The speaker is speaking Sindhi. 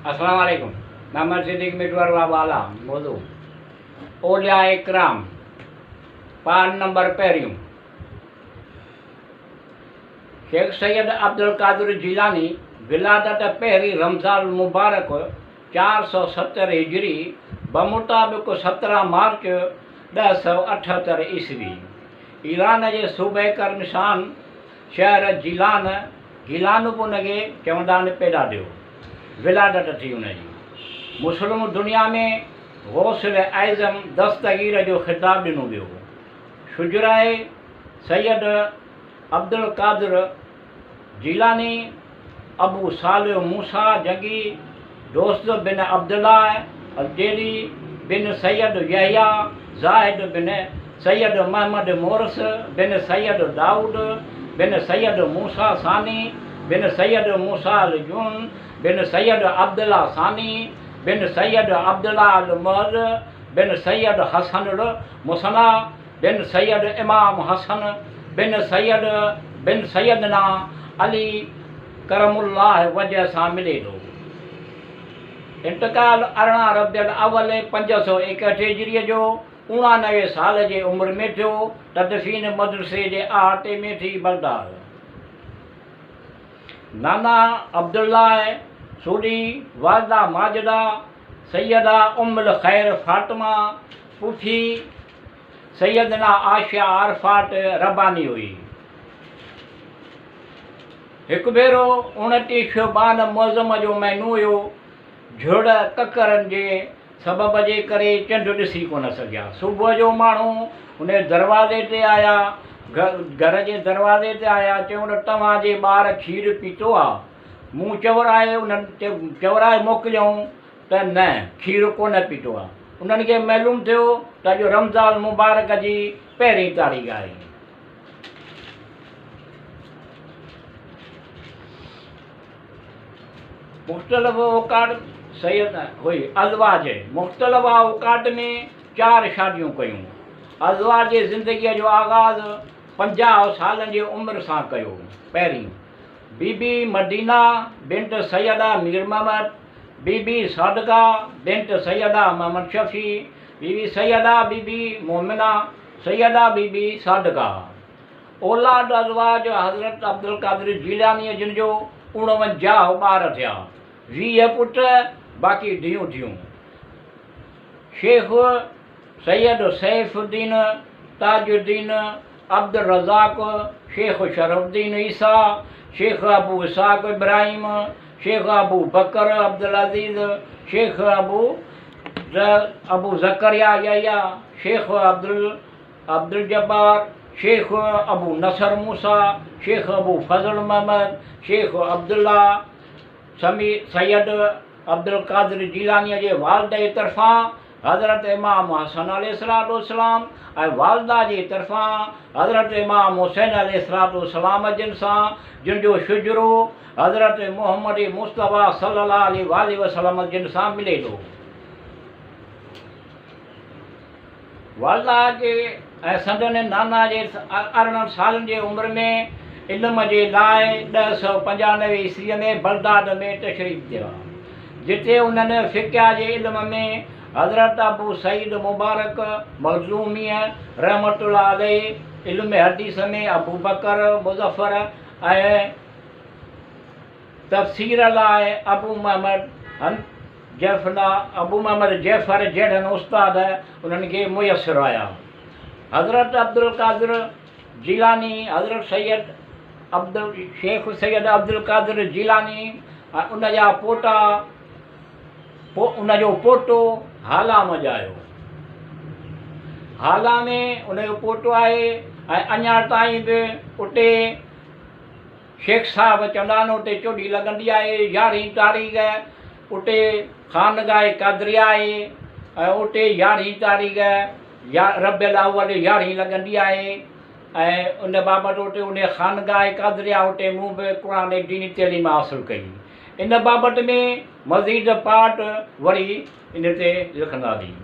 السلام عليڪم محمد صديق مٽوار باب اعليٰ موضوع اولياء ڪرام پار نمبر پهريون شيخ سيد عبدالقادر جيلاني ولادت پهرين رمضان المبارڪ 470 هجري بمطابق 17 مارچ 1078 عيسوي ايران جي صوبي ڪرمشان شهر جيلان، گيلان به ان کي چوندا آهن، پيدا ٿيو، ولادت ٿي ان جي. مسلم دنيا ۾ غوث الاعظم دستگير جو خطاب ڏنو ويو. شجره سيد عبدالقادر جيلاني، ابو صالح موسيٰ جنگي، دوست بن عبدالله الجيلي بن سيد يحيٰ زاهد بن سيد محمد مورث بن سيد دائود بن سيد موسيٰ ثاني بن سيد موسيٰ الجون بن سيد عبدالله ثاني بن سيد عبدالله المعز بن سيد حسن المثنيٰ بن سيد امام حسن بن سيد بن سيدنا علي ڪرم الله وجه سان ملي ٿو. انتقال 18 ربيع الاول 561 هجريء جو 89 سال جي عمر ۾ ٿيو. تدفين مدرسي جي احاطي ۾ ٿي. بغداد. نانا عبدالله سوڍي، والده ماجده، سيده ام الخير فاطمه، پڦي سيدنا عائشه عرفات رباني هئي. هڪ ڀيرو 29 شعبان معظم جو مهينو هيو، جهڙ ڪڪرن جي سبب جي ڪري چنڊ ڏسي ڪونه سگهيا. صبح جو ماڻهو ان جي دروازي تي آيا، گهر جي دروازي تي آيا، چيائون ته توهان جي ٻار کير پيتو آ؟ مون چورائي انهن چورائي موڪليائون ته نه، کير ڪونه پيتو آ. انهن کي معلوم ٿيو ته اڄ رمضان المبارڪ جي پهرين تاريخ آهي. مختلف اوقات سيد هئي. ازواج مختلف اوقات ۾ چار شاديون ڪيون. ازواج جي زندگيء جو آغاز 50 سالن جي عمر سان ڪيو. پهرين بي بي مدينه بنت سيده مير محمد، بي بي صادقه بنت سيده محمد شفيع، بي بي سيده بي بي مومنه، سيده بي بي صادقه. اولاد ازواج حضرت عبدالقادر جيلانيء جن جو 49 ٻار ٿيا، 20 پٽ باقي ڌيئون ٿيون. شيخ سيد سيف الدين، تاج الدين، عبدالرزاق، شيخ شرف الدين عيسيٰ، شيخ ابو اسحاق ابراهيم، شيخ ابو بڪر عبدالعزيز، شيخ ابو ابو زڪريا يحيٰ، شيخ عبدالجبار، شيخ ابو نصر موسيٰ، شيخ ابو فضل محمد، شيخ عبدالله، سمي سيد عبدالقادر جيلانيء جي والده جي طرفان حضرت امام حسن عليه الصلوة والسلام ۽ والده جي طرفان حضرت امام حسين عليه الصلوة والسلام جن سان، جن جو شجرو حضرت محمد مصطفيٰ صلي الله عليه واٰله وسلم جن سان ملي ٿو. والده جي ۽ سندن نانا جي 18 سالن جي عمر ۾ علم جي لاء 1095 عيسويء ۾ بغداد ۾ تشريف ٿيا، جتي انهن فقه جي علم ۾ حضرت ابو سعيد مبارڪ مخزوميء رحمة الله عليه، علم حديث ۾ ابوبڪر مظفر ۽ تفسير لاء ابو محمد جعفنا ابو محمد جعفر جهڙن استاد انهن کي ميسر آيا. حضرت عبدالقادر جيلاني، حضرت سيد عبد شيخ سيد عبدالقادر جيلاني ۽ ان جا پوٽا ان جو پوٽو هالا مان ڄايو. هالا ۾ ان جو پوٽو آهي ۽ اڃا تائين به اتي شيخ صاحب چوندا آهن اتي چوڏهين لڳندي آهي، يارهين تاريخ اتي خانگاهه قادريه آهي ۽ اتي يارهين تاريخ يا ربيع الاول يارهين لڳندي آهي ۽ ان بابت اتي ان خانگاهه قادريه اتي مون به قرآن ۽ ديني تعليم حاصل ڪئي. ان بابت ۾ مزيد پارٽ وري ان تي لکنداسين.